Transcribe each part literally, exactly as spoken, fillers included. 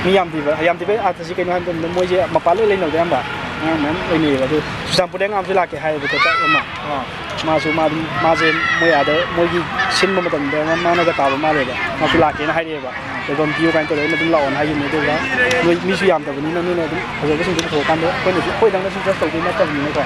ꯃꯤ ꯌꯥꯝꯗ꯭ꯔꯤꯕ, ꯌꯥꯝꯗ꯭ꯔꯤꯕꯩ ꯑꯥꯔꯊꯁꯤ ꯀꯩꯅꯣ ꯍꯥꯏꯕ ꯃꯇꯝꯗ, ꯃꯣꯏꯁꯦ ꯃꯄꯥꯟ ꯂꯣꯏ ꯂꯩꯅꯕꯗ ꯑꯌꯥꯝꯕ ꯑꯉꯥꯡ ꯃꯌꯥꯝ ꯂꯩꯅꯩꯌꯦꯕ꯫ ꯑꯗꯨ ꯆꯨꯔꯆꯥꯟꯄꯨꯔꯗꯩ ꯑꯉꯥꯡ ꯑꯃꯁꯨ ꯂꯥꯛꯀꯦ ꯍꯥꯏꯌꯦꯕꯀꯣ, ꯆꯥꯛ ꯑꯃ꯫ ꯑꯥ꯫ ꯃꯥꯁꯨ, ꯃꯥꯗꯤ, ꯃꯥꯁꯦ ꯃꯣꯏ ꯑꯥꯗ ꯃꯣꯏꯒꯤ ꯁꯤꯟꯕ ꯃꯇꯝꯗ ꯃꯥꯅꯒ ꯇꯥꯕ ꯃꯥꯜꯂꯦꯕ꯫ ꯃꯥꯁꯨ ꯂꯥꯛꯀꯦꯅ ꯍꯥꯏꯔꯛꯑꯦꯕ꯫ ꯑꯦꯜꯕꯝ ꯄꯤꯌꯨ ꯀꯥꯏꯅ ꯇꯧꯔꯦ, ꯑꯩꯅ ꯑꯗꯨꯝ ꯂꯥꯛꯑꯣꯅ ꯍꯥꯏꯈꯤꯕꯅꯦ꯫ ꯑꯗꯨꯒ ꯅꯣꯏ ꯃꯤꯁꯨ ꯌꯥꯝꯗꯕꯅꯤꯅ, ꯅꯣꯏꯅ ꯑꯗꯨꯝ ꯐꯖꯕꯁꯤꯡꯗꯣ ꯄꯨꯊꯣꯛꯑꯀꯥꯟꯗ, ꯑꯩꯈꯣꯏꯅꯁꯨ, ꯑꯩꯈꯣꯏꯗꯪꯅꯁꯨ ꯖꯁ ꯇꯧꯗꯣꯏ ꯅꯠꯇꯕꯅꯤꯅꯀꯣ,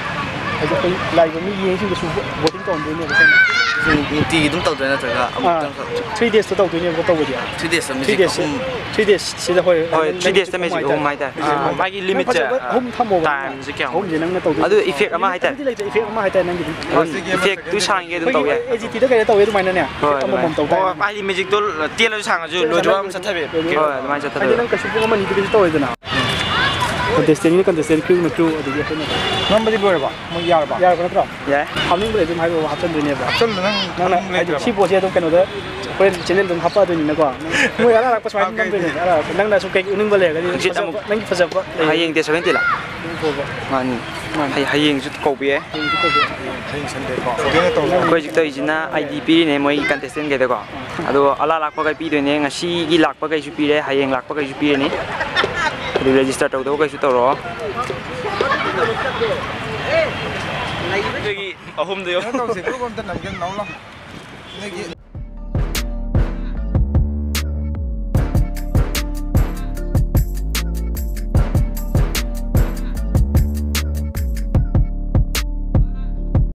ꯍꯥꯏꯗꯤ ꯑꯩꯈꯣꯏ ꯂꯥꯛꯏꯕ ꯃꯤ ꯌꯦꯡꯉꯤꯁꯤꯡꯗꯨꯁꯨ ꯚꯣꯇꯤꯡ ꯇꯧꯍꯟꯗꯣꯏꯅꯦꯕ ꯑꯩꯈꯣꯏꯅ꯫ ꯅꯨꯡꯇꯤꯒꯤ ꯑꯗꯨꯝ ꯇꯧꯗꯣꯏ ꯅꯠꯇ꯭ꯔꯒ ꯑꯥ, ꯑꯃꯨꯛꯇꯪꯈꯛ? ꯊ꯭ꯔꯤ ꯗꯦꯖꯇ ꯇꯧꯗꯣꯏꯅꯦꯕꯀꯣ ꯇꯧꯕꯗꯤ꯫ ꯊ꯭ꯔꯤ ꯗꯦꯖꯇ ꯊ꯭ꯔꯤ ꯃ꯭ꯌꯨꯖꯤꯛ ꯗꯦꯖꯁꯦ, ꯑꯍꯨꯝ? ꯊ꯭ꯔꯤ ꯗꯦꯖꯁꯤꯗ, ꯍꯣꯏ, ꯍꯣꯏ, ꯅꯪ ꯊ꯭ꯔꯤ ꯅꯪꯒꯤ ꯗꯦꯖꯇ ꯃ꯭ꯌꯨꯖꯤꯛ ꯑꯍꯨꯝ ꯑꯍꯨꯝ ꯍꯥꯏꯇꯥꯔꯦ꯫ ꯍꯥꯏꯇꯥꯔꯦ꯫ ꯑꯥ, ꯃꯥꯒꯤ ꯅꯪ ꯂꯤꯃꯤꯠꯁꯦ, ꯐꯖꯕ ꯑꯥ, ꯑꯍꯨꯝ ꯊꯝꯃꯣꯕ ꯅꯪꯅ꯫ ꯇꯥꯏꯝꯁꯦ ꯀꯌꯥꯃꯨꯛ? ꯑꯍꯨꯝꯁꯦ ꯅꯪꯅ ꯇꯧꯗꯣꯏꯅꯦ꯫ ꯑꯗꯨ ꯏꯐꯦꯛ ꯑꯃ ꯍꯥꯏꯇꯥꯔꯦ꯫ ꯅꯪꯗꯤ ꯂꯩꯇ꯭ꯔꯦ, ꯏꯐꯦꯛ ꯑꯃ ꯍꯥꯏꯇꯥꯔꯦ ꯅꯪꯒꯤꯗꯤ꯫ ꯑꯗꯨꯝ ꯏꯐꯦꯛꯇꯨ ꯁꯥꯡꯉꯤꯒꯦ ꯑꯗꯨꯝ ꯑꯩꯈꯣꯏꯒꯤ ꯇꯧꯕ ꯌꯥꯏ꯫ ꯑꯦ ꯖꯤ ꯇꯤꯗ ꯀꯩꯗ ꯇꯧꯋꯦ ꯑꯗꯨꯃꯥꯏꯅꯅꯦ꯫ ꯍꯣꯏ, ꯏꯐꯦꯛ ꯑꯃꯃꯝ ꯑꯗꯨꯃꯥꯏꯅ꯫ ꯇꯧ ꯑꯣ, ꯇꯥꯔꯦ꯫ ꯍꯥꯏꯗꯤ ꯃ꯭ꯌꯨꯖꯤꯛꯇꯣ ꯇꯦꯜꯂꯁꯨ ꯁꯥꯡꯉꯁꯨ ꯂꯣꯏꯗ꯭ꯔꯤꯕ ꯑꯗꯨꯝ ꯆꯠꯊꯕꯤ꯫ ꯍꯣꯏ, ꯑꯗꯨꯃꯥꯏꯅ ꯍꯥꯏꯗꯤ ꯆꯠꯊꯕꯤ꯫ ꯅꯪ ꯀꯩꯁꯨ ꯄꯨꯡ ꯑꯃ ꯑꯅꯤꯗꯨꯒꯤꯁꯨ ꯇꯧꯔꯦꯗꯅ꯫ ꯀꯟꯇꯦꯁꯇꯦꯟꯒꯤꯅ ꯀꯟꯇꯦꯁꯇꯦꯟ, ꯀ꯭ꯔꯨꯅ ꯀ꯭ꯔꯨ, ꯑꯗꯒꯤ ꯑꯩꯈꯣꯏꯅ ꯅꯝꯕꯗꯤ ꯂꯣꯏꯔꯕ? ꯃꯣꯏ ꯌꯥꯔꯕ? ꯌꯥꯔꯕ ꯅꯠꯇ꯭ꯔꯣ? ꯌꯥꯏ꯫ ꯍꯥꯞꯅꯤꯡꯕ ꯂꯩꯔꯗꯤ ꯑꯗꯨꯝ ꯍꯥꯏꯔꯛꯑꯣ, ꯍꯥꯞꯆꯤꯟꯗꯣꯏꯅꯦꯕ꯫ ꯍꯥꯞꯆꯤꯜꯂꯣ, ꯅꯪ ꯅꯪꯅ ꯍꯥꯞꯅꯤꯡꯕ ꯍꯥꯏꯗꯤ ꯂꯩꯇ꯭ꯔꯕ? ꯁꯤ ꯄꯣꯠꯁꯦ ꯑꯗꯨꯝ ꯀꯩꯅꯣꯗ ꯑꯩꯈꯣꯏ ꯆꯦꯅꯦꯜ ꯑꯗꯨꯝ ꯍꯥꯞꯄꯛꯑꯗꯣꯏꯅꯤꯅꯀꯣ꯫ ꯃꯣꯏ ꯑꯔꯥꯛ ꯑꯔꯥꯛꯄ ꯁꯨꯃꯥꯏꯅ ꯍꯥꯞꯀꯦ꯫ ꯅꯝꯗꯣꯏꯅꯦ, ꯑꯔꯥꯛ ꯑꯔꯥꯛꯄ꯫ ꯅꯪꯅꯁꯨ ꯀꯩ ꯎꯠꯅꯤꯡꯕ ꯂꯩꯔꯒꯗꯤ ꯍꯪꯆꯤꯠ ꯐꯖꯕ, ꯑꯃꯨꯛ ꯅꯪꯒꯤ ꯐꯖꯕ ꯂꯩ꯫ ꯍꯌꯦꯡ ꯗꯦꯠ ꯁꯚꯦꯟꯇꯤꯟꯂ? ꯑꯗꯨꯝ ꯊꯣꯛꯑꯣ꯫ ꯃꯥꯅꯤ꯫ ꯃꯥꯅꯤ꯫ ꯍꯌꯦꯡꯁꯨ ꯀꯧꯕ ꯌꯥꯏ꯫ ꯍꯌꯦꯡꯁꯨ ꯀꯧꯕ ꯌꯥꯏ꯫ ꯍꯌꯦꯡ ꯁꯟꯗꯦꯀꯣ꯫ ꯍꯌꯦꯡ ꯇꯧꯔꯁꯤ꯫ ꯑꯩꯈꯣꯏ ꯍꯧꯖꯤꯛ ꯇꯧꯔꯤꯁꯤꯅ ꯑꯥꯏ ꯗꯤ ꯄꯤꯔꯤꯅꯦ ꯃꯣꯏꯒꯤ ꯀꯟꯇꯦꯁꯇꯦꯟꯈꯩꯗꯀꯣ꯫ ꯑꯗꯣ ꯑꯂꯥ ꯂꯥꯛꯄꯈꯩ ꯄꯤꯗꯣꯏꯅꯦ꯫ ꯉꯁꯤꯒꯤ ꯂꯥꯛꯄꯈꯩꯁꯨ ꯄꯤꯔꯦ, ꯍꯌꯦꯡ ꯂꯥꯛꯄꯈꯩꯁꯨ ꯄꯤꯔꯅꯤ꯫ ꯑꯗꯨ ꯔꯦꯖꯤꯁꯇꯔ ꯇꯧꯗꯕꯈꯩꯁꯨ ꯇꯧꯔꯛꯑꯣ꯫ ꯑꯗꯒꯤ ꯑꯍꯨꯝꯗ ꯌꯧ- ꯀꯩꯅꯣ ꯇꯧꯁꯦ, ꯒ꯭ꯔꯨꯞ ꯑꯝꯇ ꯅꯝꯒꯦ, ꯅꯝꯂꯣ꯫ ꯅꯣꯏꯒꯤ